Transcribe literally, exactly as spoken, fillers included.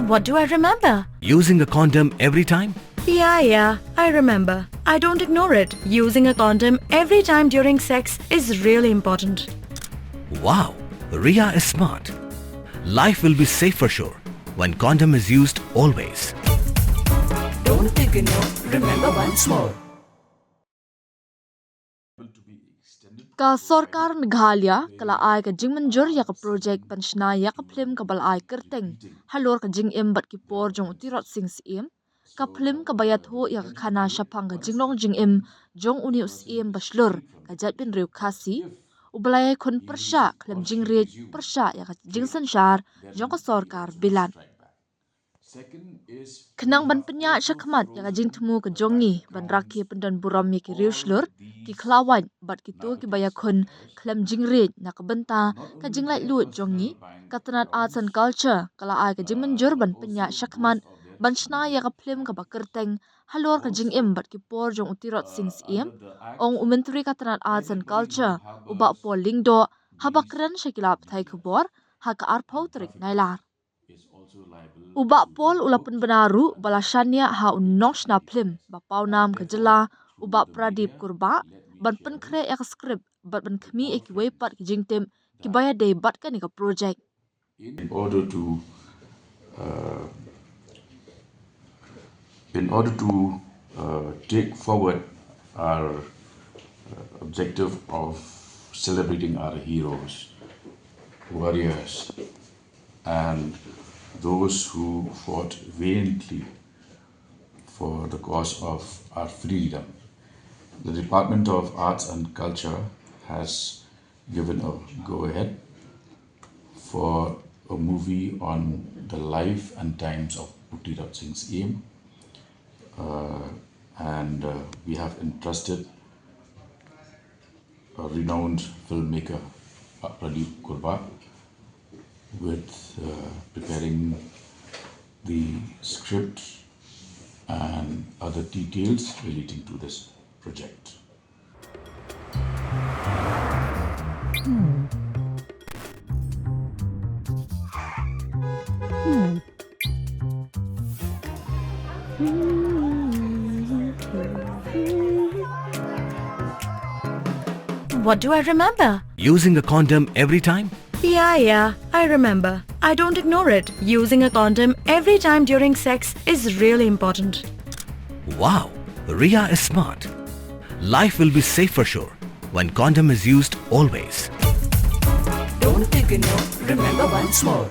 What do I remember? Using a condom every time? Yeah, yeah, I remember. I don't ignore it. Using a condom every time during sex is really important. Wow, Ria is smart. Life will be safe for sure when condom is used always. Don't ignore, remember once more. Ka sorkar Meghalaya ka la ai ka jingmynjur ïa ka projek ban shna ïa ka phlim kaba la ai kyrteng Halor ka Jingim bad ki Por jong u Tirot Sing Syiem. Ka phlim kaba ïathuh ïa ka khana shaphang ka jinglong jingim jong une u syiem ba shlur ka jaitbynriew Khasi, uba la ïakhun pyrshah khlem jingriej pyrshah ïa ka jingsynshar jong ka sorkar bilat. Khnang ban pynïaid shakhmat ïa ka jingthmu ka jong ngi ban rakhe pyndonburom ïa ki riewshlur, ki khlawait bad kito kiba ïakhun khlem jingriej na ka bynta ka jinglaitluid jong ngi, ka tnat Arts and Culture ka la ai ka jingmynjur ban pynïaid shakhmat ban shna ïa ka phlim kaba kyrteng Halor ka Jingim bad ki Por jong u Tirot Sing Syiem, ong u Myntri ka tnat Arts and Culture, u Bah Paul Lyngdoh, haba kren sha ki lad pathai khubor ha ka arphew tarik Nailar. U Bah Paul u la pynbna ruh ba la shaniah ha u nongshna phlim ba pawnam ka jylla, u Bah Pradip Kurbah, ban pynkhreh ïa ka script bad ban khmih ïa kiwei pat ki jingtip kiba ïadei bad kane ka projek. In order to, uh, in order to, uh, take forward our, uh, objective of celebrating our heroes, warriors, and those who fought valiantly for the cause of our freedom, the Department of Arts and Culture has given a go-ahead for a movie on the life and times of U Tirot Sing Syiem. Uh, and, uh, we have entrusted a renowned filmmaker, uh, Pradip Kurbah, with, uh, preparing the script and other details relating to this project. What do I remember? Using a condom every time? Yeah, yeah, I remember. I don't ignore it. Using a condom every time during sex is really important. Wow, Ria is smart. Life will be safe for sure when condom is used always. Don't ignore, remember once more.